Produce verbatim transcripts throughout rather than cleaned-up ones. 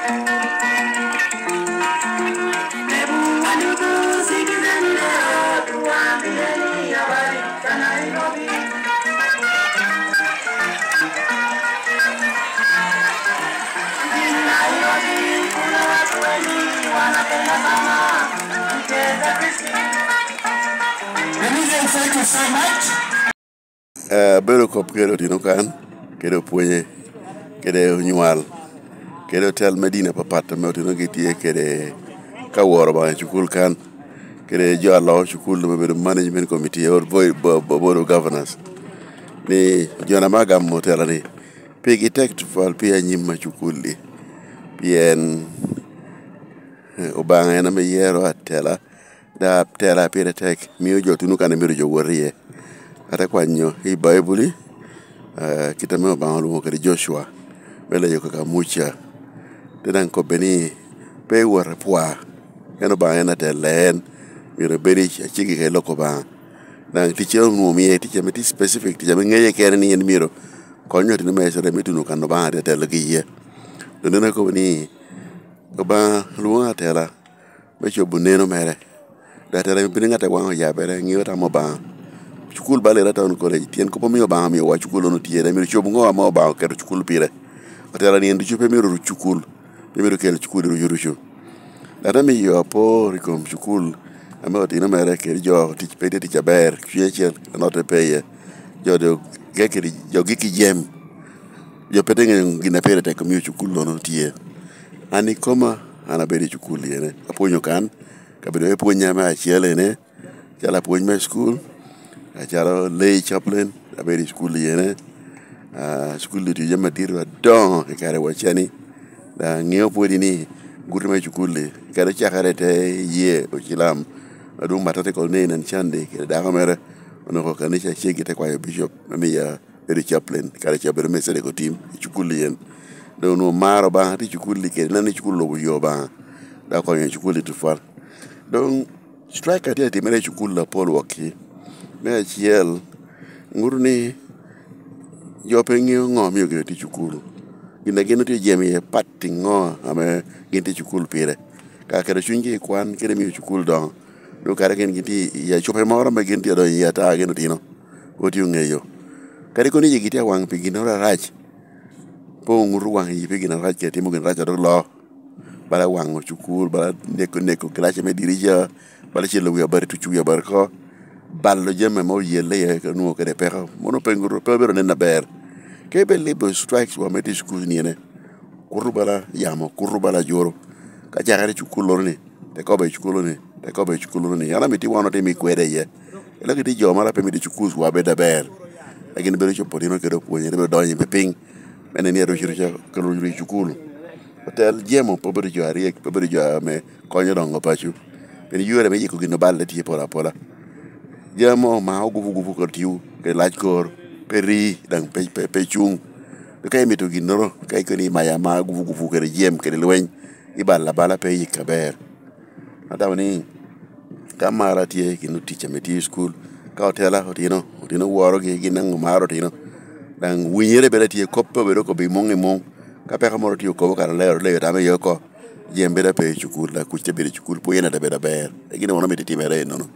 Eh, abedo kop kede otino kan, kede opwonye, kede onywal, kede otel me dini apapat ame otinogi tye kede ka woro Obaŋa i cukul kan, kede jo a loo cukul me bedo management committee or board, bo-, bo-, board of governors, ni jo ame agamo otela ni pigi tek tutwal pi anyim a cukul-li, pien, eh, Obaŋa en ame yero atela, da atela pire tek, mio jo tuno kan myero jo wot iye. Ate kwanyo i Baibuli, eh, kit ame Obaŋa olwoŋo kede Jocua me leyo kaka Muca. Te daŋ kobbe ni, "Pe iwot apwa, en Obaŋa en atella en, myero ibed i aceggi kede lok Obaŋa." Daŋ ticce onwoŋo omie, tic ame tye specific, tic ame ŋeye kene ni en myero kony otino me Icrael me tuno kan Obaŋa te telogi iye. Dok neno akobo ni, Obaŋa lwoŋo atela me cobo neno mere. Dok atela bino ŋat a waŋe oyabere, ŋeo tam Obaŋa. Cukul Balera Town College, tyen kop omio Obaŋa omiowa cukul-lono tye, dok myero cob ŋo ame Obaŋa oketo cukul pire. Otela ni en ducu pe myero oruc cukul, pe myero okel cukul i rucu rucu. Dok amiyo apor i kom cukul ame otino mere kede jo tic pe tye tic aber, cwiny acel, anotte pe iye. Jo doŋ gek kede, jo gik i jem. Jo pe te ŋeyo gin a pire tek omio cukul-lono tye. An ikoma, an abedo i cukul ene, apwonyo kan, kabedo me pwonya me acel ene, acalo apwony me cukul, acalo lay chaplain, abedo i cukul ene. Ah, cukul-li otio jami adito adoŋo i kare waceni. Daŋ aŋeo pwodi ni guti me cukul-li, kadi ocakere i te iyee ocilam, adwoŋ Matata Colonel en Sunday kede dako mere onoko kanica ceggi te kwayo bicop me miya bedo chaplain, kare ca bedo me Sedeco team i cukul-li en. Doŋ onwoŋo maro Obaŋa tye i cukul-li kede neno ni cukul olubo yo Obaŋa, dok okonyo cukul-li tutwal. Doŋ strike a tye atimere i cukul apol wokki. Me acel, ŋuto ni jo pe ŋeo ŋo omio gin otye i cukul. Gin a gin otye jemo iye pat i ŋo ame gin tye i cukul pire. Ka keto cunygi i kwan kede miyo cukul doŋo. Doŋ kare gin gitye i acube moro ame gin tye odonyo iye ata gin otino, otye oŋeyo. Kadi kono yigi tye awaŋ pi ginnoro arac, pe oŋuto waŋ yi pi gin arac kede timo gin arac a dok loo, bala waŋo cukul, bala neko, neko gilaci me dirica, bala celo wi abati, tuco wi abati oko, balo jami ame oyelle iye, ka onwoŋo kede peko, mono pe ŋuto, pe obedo nen aber. Ka ibe labor strikes wa me tye i cukul ni ene, kuto bala yamo, kuto bala ajuru. Ka cakere i cukul-lono ni, te kobo i cukul-lono ni, te kobo i cukul-lono ni, an amito wan otim i kweda iye. Ela kiti jo mara pe mito i cukul wa bed aber. A gin bedo cobo otino kede opwonye, te bedo donyo i me piny. Me neno ni aruc ruca, ka ruc ruc i cukul. Otel jemo pe bedo jo aryek, pe bedo jo ame konyo dongo paco. Pien yore me yiko gin oballe tye pol apola. Jami mo ma ogupu gupu kede tio, kede lac kor, pe ri, daŋ pe, pe, pe cuŋ. Ka imito ginnoro, ka ikoni imaya ma gupu gupu kede jem, kede lweny, ibalo abala pe iyik aber. Atamo ni ka mara tye gin otic ame tye i cukul, ka otela otino, otino worogi, gin daŋ omaro otino. Daŋ winyere bene tye, kop pe obedo kobbi muŋ i muŋ. Ka peko moro tye okobo kara lero, leyo tamo iye oko. Jem bedo ape i cukul, dok kuc te bedo i cukul, pwony en te bedo aber. E gin wan omito timere ennono.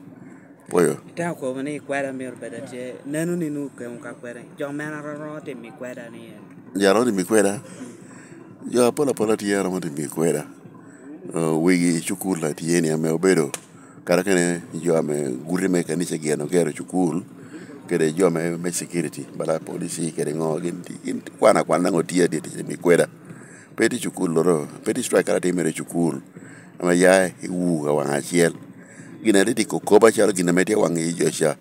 Pwoyo. Te akobo ni kweda myero bed atye, neno ni nu kemo ka kweda. Jo mene aromo timo i kweda ni en. Jo aromo timo i kweda? Jo apol apola tye aromo timo i kweda. Eh, wigi i cukul atye ni ame obedo, kara kene jo ame guti me kanica gin ogero cukul, kede jo me, me security, bala police, kede ŋo, gin, gin kwana kwana daŋ otye adit i timo i kweda. Pe tye cukul loro, pe tye strike kara timere i cukul. Ame ya i wu awaŋ acel. Gin a ritiko kobo acalo gin ame tye awaŋ i jo ca.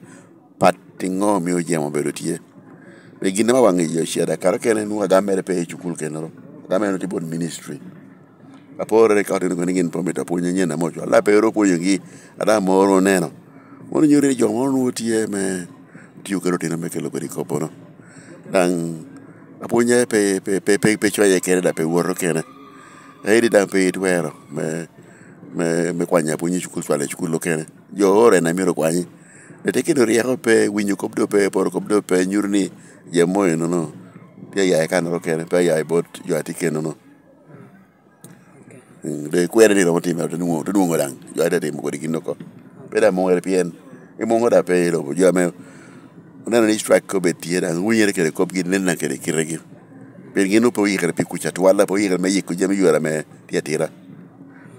Pat i ŋo omio jemo obedo tye? Pe gin ame awaŋ i jo ca, dok kara kene nwoŋo agam mere pe i cukul kenoro. Agam mere tye bot ministry. Aporre ka otino koni gin pe omito apwony anyen ame ocwalo. Pe ru opwonyogi, ada moro oneno. Mono nyuto ni jo moro nwoŋo tye me tiyo kede otino me kelo kodi kobono. Daŋ apwonye pe, pe, pe, pe, pe cwaye kene, dok pe woto kene. Aye ni daŋ pe itwero me, me, me kwanyo apwony i cukul, cwalo i cukul okene. Jo oro en amyero kwanyi. Dok te kelo ryeko pe, winyo kop do pe, poro kop do pe, nyuto ni jami mo enono tye aya i kanoro kene, pe aya i bot jo a tye kenono. Mm, doŋ ikwero ni romo timere, te nwoŋo, te nwoŋo daŋ jo a te timo kodi gin oko. Pe daŋ muŋere pien imuŋo daŋ pe i lobo. Jo ame oneno ni strike obed tye daŋ winyere kede kopgi, nena kede kitegi. Pien gin pe oyikere pi kuc atwal, pe oyikere me yiko jami ywero ame tye atira.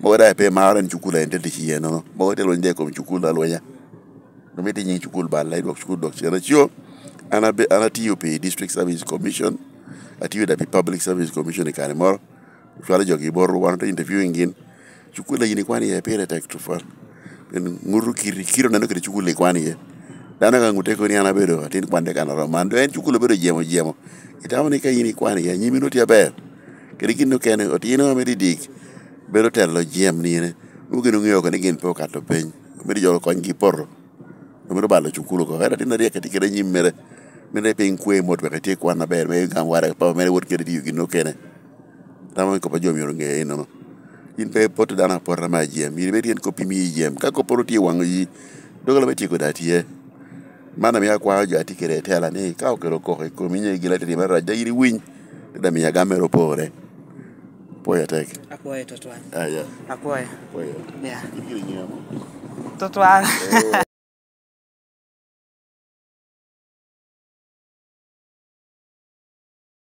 Mogo daŋ pe maro en cukul en te tic iye nono. Mogo te lweny daŋ i kom cukul alwenya. Doŋ mito nyiŋ cukul balla, idwok cukul dwok cen. Aco, an abe-, an atiyo pi District Service Commission, atiyo daŋ pi Public Service Commission i kare moro. Ocwalo jogi i botwu, wan ote interviewing gin. Cukul a yin ikwano iye pire tek tutwal. Pien ŋuto kiri, kiri oneno kede cukul a ikwano iye. Dano ka ŋutte kono ni an abedo atin kwan dek an aromo man. Doŋ en cukul obedo jemo, jemo. Itamo ni ka yin ikwano iye, anyimi nwoŋo tye aber. Kede gin okene, otino ame didik, bedo telo jem nine. Nwoŋo gin oŋeo oko ni gin pe okato piny. Obedo jo okonygi poto. Omito balo cukul oko. Ento atin aryek tye kede anyim mere. Mito ni piny kwe mot wek etye kwan aber, me gam waraga papa mere wot kede tiyo gin okene. Tamo ni kop a jo myero oŋe ennono. In pe ipoto dano apota me ajem. In ibed tyen kop imiyo jem. Ka kopporo tye i waŋo yi, doggola me tyeko daŋ tye. Man amiyo akwao jo a tye kede etela ni ka okelo koko i komi, nyo gin atye timere rac, daŋ in iwiny. Te daŋ miyo agam mere opore. Apwoyo atek. Apwoyo tutwal. Ah, yeah. Apwoyo. Apwoyo. Yeah. In giri ŋeo mo? Tutwal. Oh.